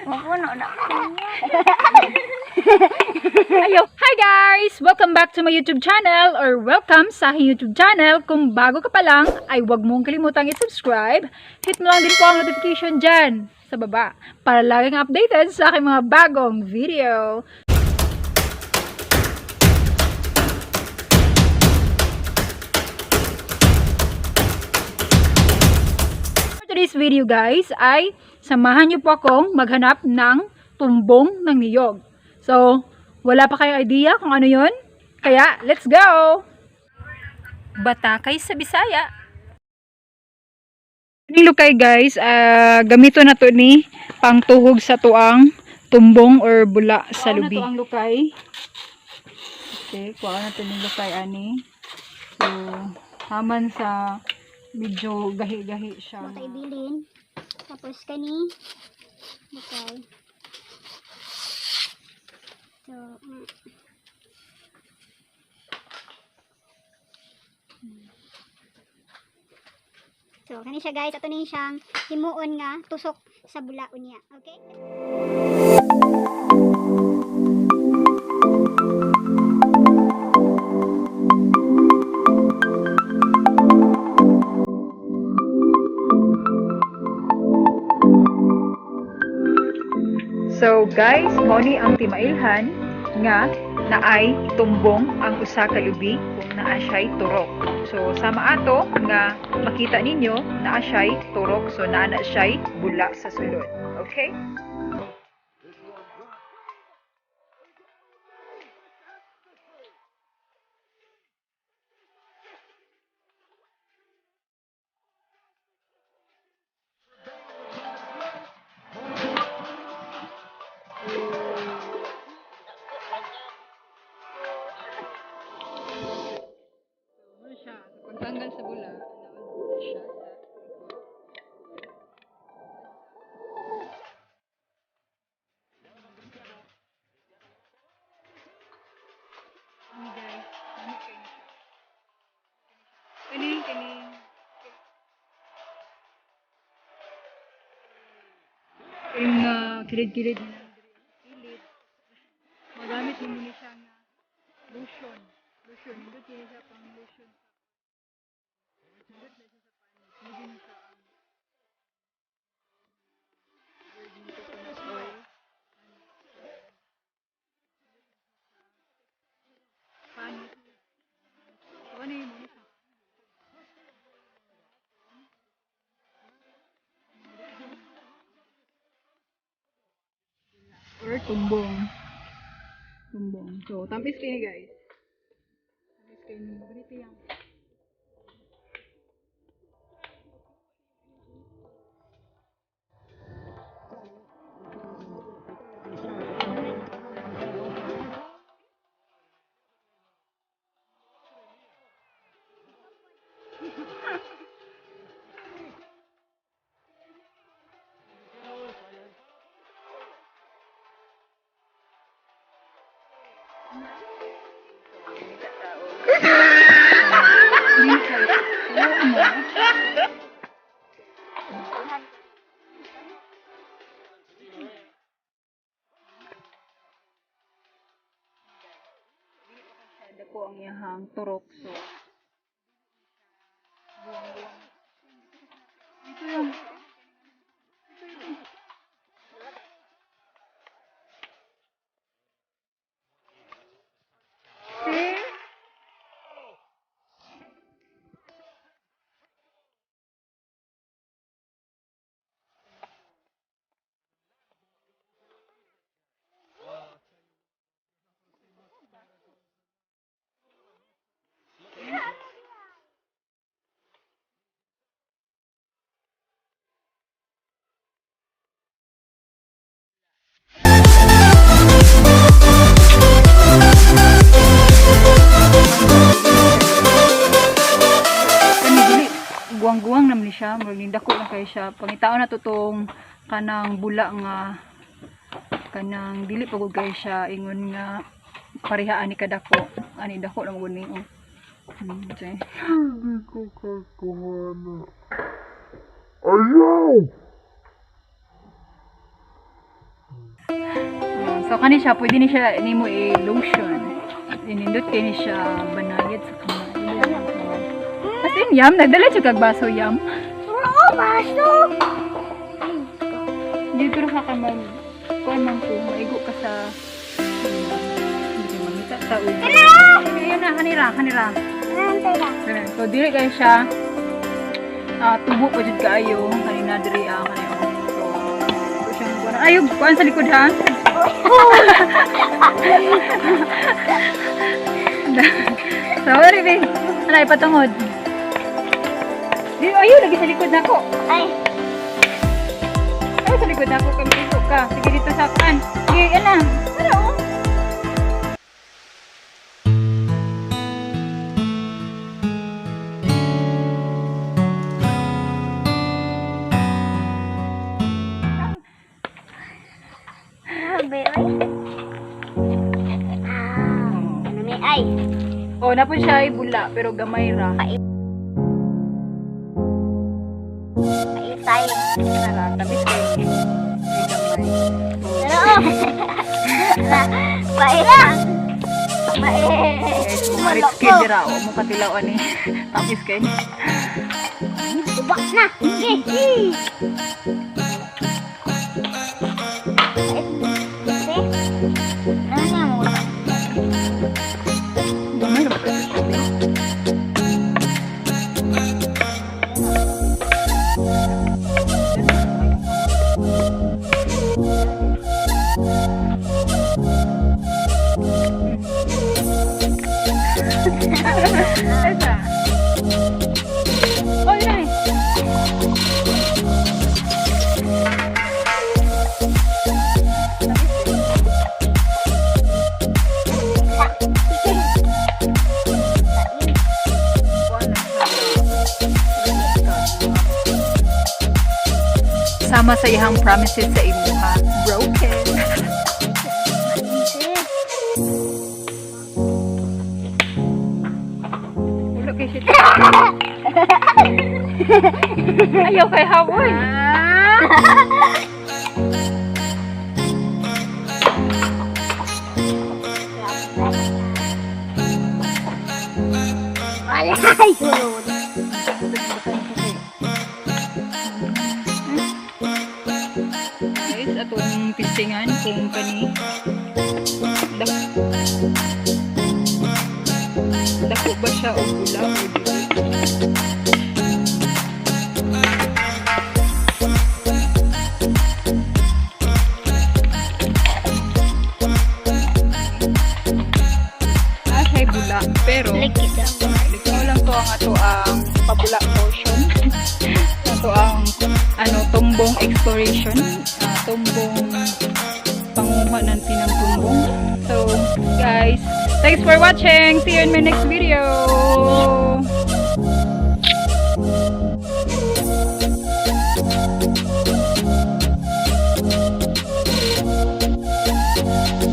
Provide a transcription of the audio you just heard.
Mapuno na. Ayo, hi guys! Welcome back to my YouTube channel or welcome sa aking YouTube channel. Kung bago ka pa lang, ay huwag mong kalimutang i-subscribe. Hit mo lang din po ang notification dyan sa baba para laging updated sa aking mga bagong video. For today's video guys ay samahan niyo po akong maghanap ng tumbong ng niyog. So, wala pa kayong idea kung ano yun? Kaya, let's go! Batakay sa Bisaya. Ning lukay guys, gamito na to ni pangtuhog sa tuang tumbong or bula sa lubi. Na to ang lukay. Okay, kuha na to ning lukay ani. So, haman sa medyo gahi-gahi siya. Baka ibilin. Tapos kani. Okay. So. So, kani siya guys, ato ni siyang himuon nga tusok sa bulaon niya. Okay? So guys, mao ni ang timailhan nga naay tumbong ang usa ka lubi kung naa siya'y turok. So sama ato nga makita ninyo naa siya'y turok, so naa na siya'y bula sa sulod. Okay? Ano siya? Kung tanggal sa bula, naon siya sa Ani guys, ano kayo siya? Kani, kani. Yung kilid-kilid na kilid. Magamit mo ni siya nga lotion. Lotion. Nindot kini siya pang lotion. Nindot na siya sa panit. Nindot na siya ang virgin coconut oil. Panit. So, ano yun? Ano siya? Or tumbong. Tumbong. So, tampis kayo guys. Tampis kayo ni. Ganito yan. Dako ang iyahang turok, so buwang-buwang. Ito yung ito. See? Kani dili guwang-guwang naman ni siya, murag nindako na kayo siya. Pangitaon na to tong kanang bula nga kanang dili pa gud kayo siya ingon nga pareha ani kadako. Ani dako na magud ni oh. Okay. Hindi ko kakuha na. Ayaw! So kani siya, pwede ni siya nimo i-lotion. Inindot kay ni siya banayad sa kamay. As in yam, nagdala siya kag baso yam. Oo, baso! Ay, Hindi pero ka mag kuan man ko maigo ka sa hindi mangita ta og. Ayun na kanira, kanira. Nantay lang. Ganun. So dili kay siya tubo pa jud kaayo kanina diri kanina. So so siya kuan. Ayo kuan sa likod ha. Sorry, be. Ano ipatungod? Di ayo lagi sa likod nako. Ay, Ay, sa likod na ako kami dito ka. Sige dito sa kan. Sige, yan na. Ano? Oh? Grabe, ay. Ah, ano may ay. Oh, napon siya ay bula pero gamay ra. Paitay. Nara, tamis kay ni. Ay, gamay. Pero, oh. Pait. Pait. Guys, kung marit kay dira, o mo katilaw ani. Tamis kay ni. Ubak na. Sige. Pait. Ano na mo? Gamay ra ba to? Esa. Oh, yun eh. Sama sa iyang promises sa imuha. Broken. Wala kay shit. Ayaw kay hawoy. Wala yun. Guys, atong pistingan kung kani dako ba siya o bula o dili. Ah, siya'y bula. Pero, likaw lang to ang ato ang pabula portion. Ato ang ano tumbong exploration, tumbong panguha ng tinang tumbong. So, guys, thanks for watching. See you in my next video.